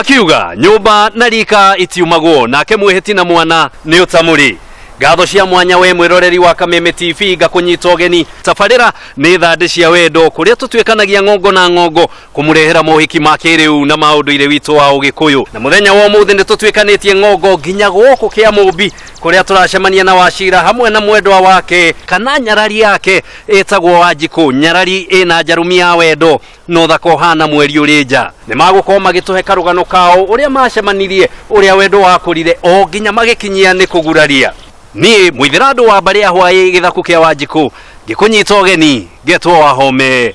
Makiuga nyũmba na rika itiumagwo nake mwĩhĩti na mwana nĩ ũtamũri. Ngatho cia mwanya we mwĩroreri wa Kameme TV ngakũnyita ũgeni. Tabarĩra nĩ thandĩ cia wendo kũrĩa tũtuĩkanagia ng'ongo na ng'ongo kũmũrehera mohiki ma kĩrĩu na ma ũndũire witũ wa ũgĩkũyũ. Na mũthenya wa ũmũthĩ nĩ tũtuĩkanĩtie ng'ongo nginya gũkũ kĩa Mũmbi kũrĩa tũracemania na Wachira hamwe na mwendwa wake kana nyarari yake ĩtagwo Wanjikũ. Nyarari ĩna njarumi ya wendo na ũthaka ũhana mweri ũrĩ nja. Nĩ magũkorwo magĩtũhe karũgano kao ũrĩa macemanirie, ũrĩa wendo wakũrire o nginya magĩkinyia nĩ kũguraria. Niĩ mũithĩrandũ wa mbarĩ ya hwaĩ gĩthaku kĩa Wanjikũ ngĩkũnyita ũgeni ngetwo Wahome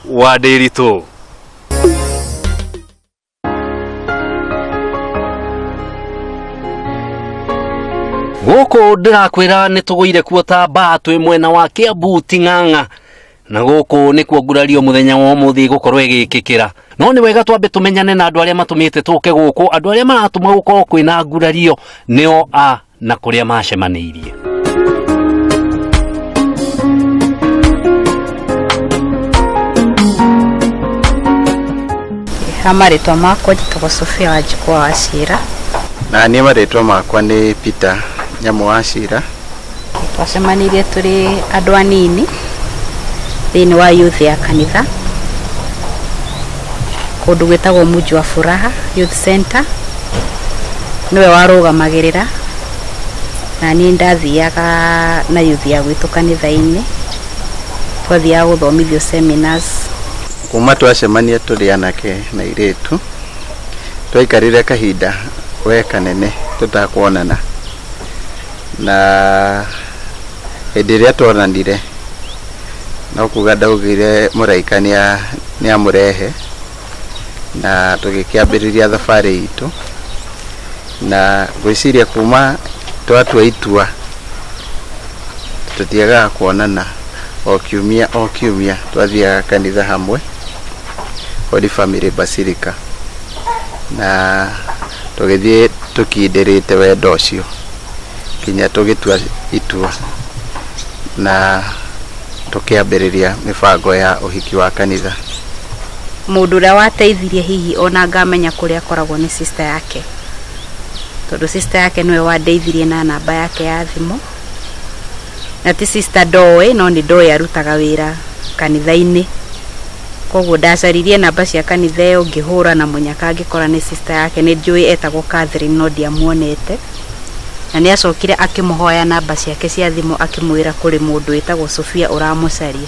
wa Ndĩritũ. Gũkũ ndĩrakwĩra nĩ tũgũire kuo ta mbaa twĩ mwena wa Kiambu Ting'ang'a, na gũkũ nĩkuo ngurario mũthenya wa ũmũthĩ gũkorwo ĩgĩkĩkĩra. No nĩ wega twambe tũmenyane na andũ arĩa matũmĩte tũke gũkũ. Andũ arĩa maratũma gũkorwo kwĩna ngurario nĩo a na kũrĩa macemanĩirie. Ha marĩtwa makwa njĩtagwo Sofia Wanjikũ wa Wachira. Na niĩ marĩtwa makwa nĩ Peter Nyamũ wa Cira. Twacemanirie tũrĩ andũ anini thĩinĩ wa youth ya kanitha kũndũ gwĩtagwo Muji wa Furaha Youth Center. Nĩwe warũgamagĩrĩra na niĩ ndathiaga na youth ya gwitũ kanitha-inĩ, twathiaga gũthomithio seminars. Kuma twacemania tũrĩ anake na airĩtu, twaikarire kahinda we kanene tũtakuonana, na hĩndĩ ĩrĩa tuonanire no kuga ndaugire mũraika nĩ amũrehe, na tũgĩkĩambĩrĩria thabarĩ itũ, na ngwĩciria kuma twatua itua tũtiagaga kuonana o kiumia o kiumia, twathiaga kanitha hamwe Holy Family Basilica, na tũgĩthiĩ tũkindĩrĩte wendo ũcio nginya tũgĩtua itua na tũkĩambĩrĩria mĩbango ya ũhiki wa kanitha. Mũndũ ũrĩa wateithirie hihi ona ngamenya kũrĩa akoragwo nĩ sister yake, tondũ sister yake nĩwe wandeithirie na namba yake ya thimũ, na ti sister ndoĩ no nĩ ndoĩ arutaga wĩra kanitha-inĩ, koguo ndacaririe namba cia kanitha ĩyo ngĩhũra na mũnyaka ngĩkora nĩ sister yake. Nĩ njũĩ etagwo Catherine no ndiamuonete, na nĩ acokire akĩmũhoya namba ciake cia thimũ akĩmwĩra kũrĩ mũndũ wĩtagwo Sofia ũramũcaria,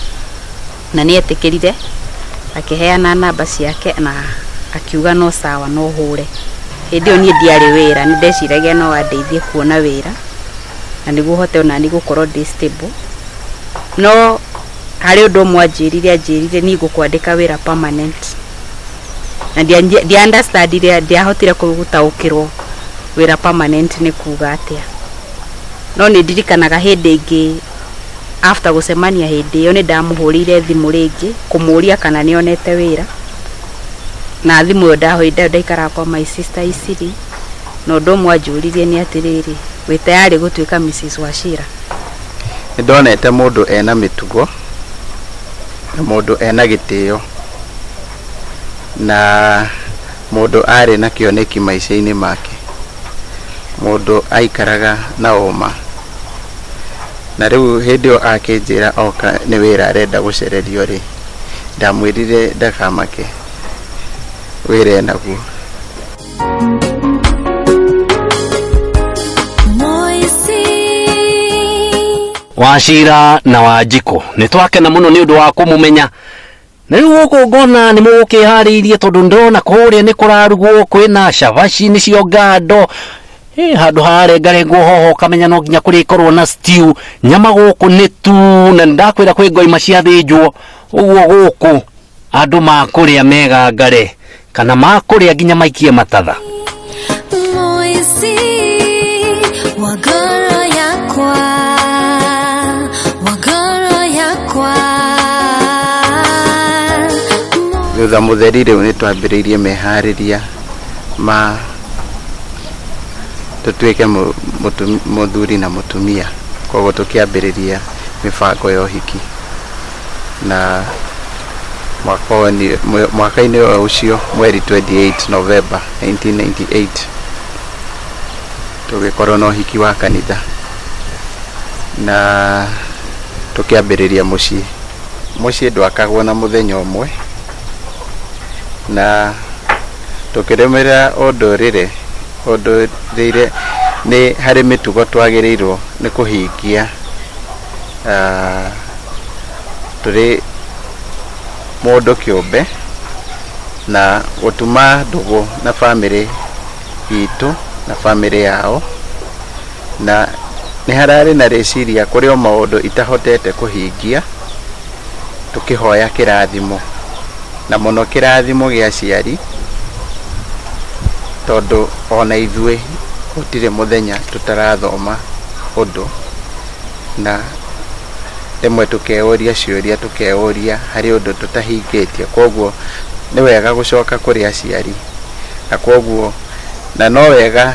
na nĩ etĩkĩrire akĩheana namba ciake na akiuga no sawa no hũre. Hĩndĩ ĩyo niĩ ndiarĩ wĩra, nĩ ndeciragia no andeithie kuona wĩra na nĩguo hote onani gũkorwo ndĩ stable, no harĩ ũndũ ũmwe anjĩrire, anjĩrire niĩ ngũkwandĩka wĩra permanent, na ndia understandire, ndiahotire gũtaũkĩrwo wĩra permanent nĩ kuga atĩa. No nĩ ndirikanaga hĩndĩ ĩngĩ after gũcemania hĩndĩ ĩyo nĩ ndamũhũrĩire thimũ rĩngĩ kũmũria kana nĩ onete wĩra, na thimũ ĩyo ndahũrire ndaikaraga kwa my sister Isiri, na ũndũ ũmwe anjũririe nĩ atĩrĩrĩ, wĩ tayari gũtuĩka Mrs Wachira? Nĩ ndonete mũndũ ena mĩtugo na mũndũ ena gĩtĩo na mũndũ arĩ na kĩoneki maica-inĩ make, mũndũ aikaraga na ũma. Na rĩu hĩndĩ ĩyo akĩnjĩra oka nĩ wĩra arenda gũcererio rĩ, ndamwĩrire ndakamake, wĩra enaguo. Wachira na Wanjikũ nĩ twakena mũno nĩ ũndũ wa kũmũmenya. Na rĩu gũkũ ngona nĩ mũgũkĩharĩirie tondũ ndĩrona kũrĩa nĩ kũrarugwo, kwĩna cabaci nĩcio ngando, handũ harengarengwo hoho ũkamenya no nginya kũrĩkorwo na stew, nyama gũkũ nĩ tu, na nĩndakwĩra kwĩ ngoima ciathĩnjwo. Ũguo gũkũ andũ makũrĩa megangare kana makũrĩa nginya maikie matatha. Thutha mũtheri rĩu nĩ twambĩrĩirie meharĩria ma tũtuĩke mũthuri na mũtumia, koguo tũkĩambĩrĩria mĩbango ya ũhiki na Mwaka-inĩ o ũcio mweri 28 November 1998 tũgĩkorwo na ũhiki wa kanitha na tũkĩambĩrĩria mũciĩ. Mũciĩ ndwakagwo na mũthenya ũmwe, na tũkĩrũmĩrĩra ũndũrĩre ũndũrĩire nĩ harĩ mĩtugo twagĩrĩirwo nĩ kũhingia tũrĩ mũndũ kĩũmbe, na gũtuma ndũgũ na bamĩrĩ itũ na bamĩrĩ yao, na nĩ hararĩ na rĩciria kũrĩ o maũndũ itahotete kũhingia tũkĩhoya kĩrathimo, na mũno kĩrathimo gĩa aciari, tondũ ona ithuĩ gũtirĩ mũthenya tũtarathoma ũndũ, na rĩmwe tũkeyũria ciũria, tũkeyũria harĩ ũndũ tũtahingĩtie. Koguo nĩ wega gũcoka kũrĩ aciari, na koguo na no wega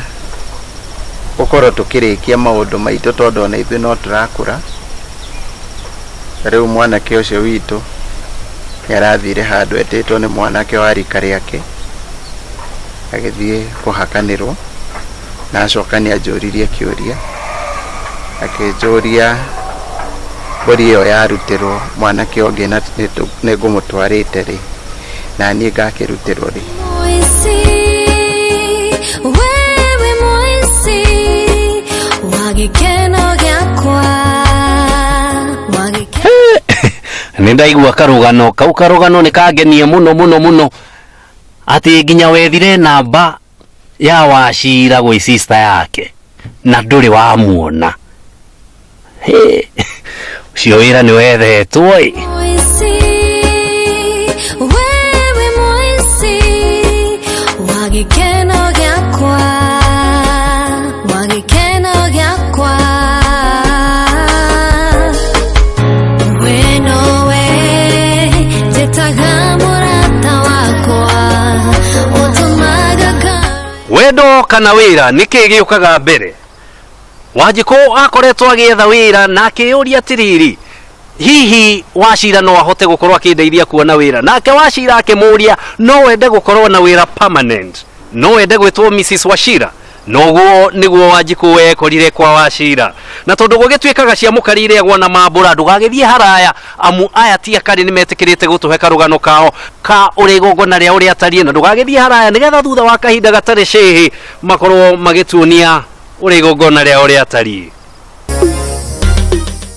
gũkorwo tũkĩrĩkia maũndũ maitũ, tondũ ona ithuĩ no tũrakũra. Rĩu mwanake ũcio witũ nĩ arathire handũ etĩtwo nĩ mwanake wa rika rĩake, agĩthiĩ kũhakanĩrwo, na acoka nĩ anjũririe kĩũria, akĩnjũria mbũri ĩyo yarutĩrwo mwanake ũngĩ na nĩ ngũmũtwarĩte rĩ, na niĩ ngakĩrutĩrwo rĩ. Moisi, wewe Moisi, wa gĩkeno gĩakwa, wa gĩkeno. Nĩ ndaigua karũgano kau, karũgano nĩ kangenia mũno mũno mũno, atĩ nginya wethire namba ya Wacira gwĩ sister yake na ndũrĩ wamuona. Hĩ, ũcio wĩra nĩ wethetwo ĩ. Moisi, wewe Moisi, wa gĩkeno gĩakwa, wa gĩkeno gĩakwa. We nowe njĩtaga mũrata wakwa, ũtũmaga Wendo kana wĩra, nĩkĩ gĩũkaga mbere? Wanjikũ akoretwo agĩetha wĩra na akĩyũria atĩrĩrĩ, hihi Wacira no ahote gũkorwo akĩndeithia kuona wĩra? Nake Wacira akĩmũria, no wende gũkorwo na wĩra permanent? No wende gwĩtwo Mrs Wachira? Noguo nĩguo Wanjikũ wekorire kwa Wacira. Na tondũ gũgĩtuĩkaga cia mũkari irĩagwo na mambũra, ndũgagĩthiĩ haraya, amu aya ti akari nĩ metĩkĩrĩte gũtũhe karũgano kao ka ũrĩa igongona rĩa ũrĩa atariĩ, na ndũgagĩthiĩ haraya nĩgetha thutha wa kahinda gatarĩ cĩhĩ makorwo magĩtuonia ũrĩa igongona rĩa ũrĩa atariĩ.